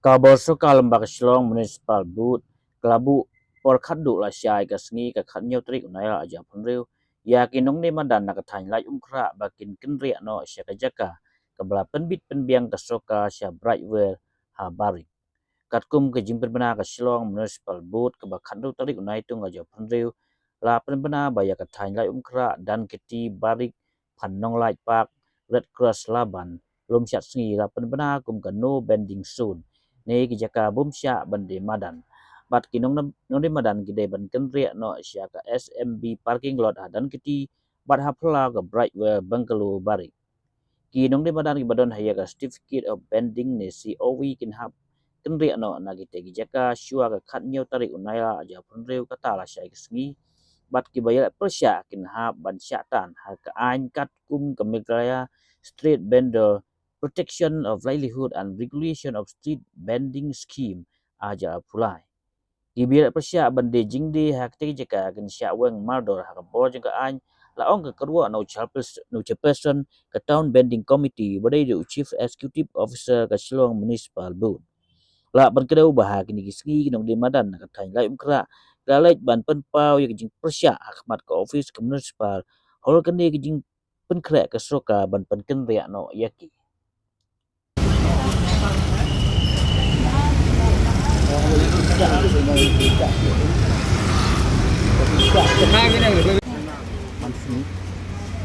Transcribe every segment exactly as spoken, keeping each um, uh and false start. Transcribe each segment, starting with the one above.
Ka bor sorkar lem bad ka Shillong Municipal Board ka la buh por khatduh lashai ka sngi ka khathynñiew tarik u Nailar arhajar arphew hynriew ïa ki nongdie madan na ka thaiñ Laitumkhrah ba kin kynriah noh sha ka jaka kaba la pynbit pynbiang ka sorkar sha Brightwell ha Barik. Katkum ka jingpynbna ka Shillong Municipal Board kaba khathynñiew tarik u Naitung arhajar arphew hynriew la pynbna ba ïa ka thaiñ Laitumkhrah, Dhankheti, Barik, Phan Nonglait Park, Red Cross Laban, Lumshad Sngi la pynbna kum ka no bending zone ne ki jaka bym shah ban die madan. Bad ki nong, nongdie madan ki dei ban kynriah noh sha ka S M B parking lot ha Dhankheti bad ha phyllaw ka Brightwell Bungalow Barik. Ki nongdie madan kiba don ha ïa ka Certificate of Bending ne C O V kin hap kynriah noh na kitei ki jaka shuwa ka khathynñiew tarik u Nailar arhajar arphew hynriew kata lashai ka sngi. Bad kiba ïaleh pyrshah kin hap ban shah tan ha ka aiñ katkum ka Meghalaya Street Vendor Protection of Livelihood and Regulation of Street Vending Scheme arhajar arphew lai. Kiba ïaleh pyrshah ban die jingdie ha kitei ki jaka kin shah weng mardor ha ka bor jong ka aiñ, la ong ka kyrwoh na u chairpers-, na u chairperson ka Town Vending Committee ba dei u Chief Executive Officer ka Shillong Municipal Board. Lah ban kdew ba ha kine ki sngi ki nongdie madan na ka thaiñ Laitumkhrah ki la leit ban pynpaw ïa ka jingpyrshah ha khmat ka office ka municipal halor kane ka jingpynkhreh ka sorkar ban pynkynriah noh ïa ki.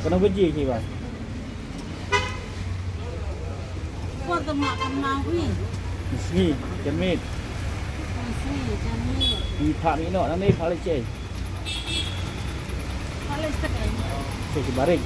Kano baje ki ba? Por da ma kam na wi. Sngi, janmiet. Sngi, janmiet. Ki pha mi no, nang ni pha le che. Pha le che. Che ki Barik.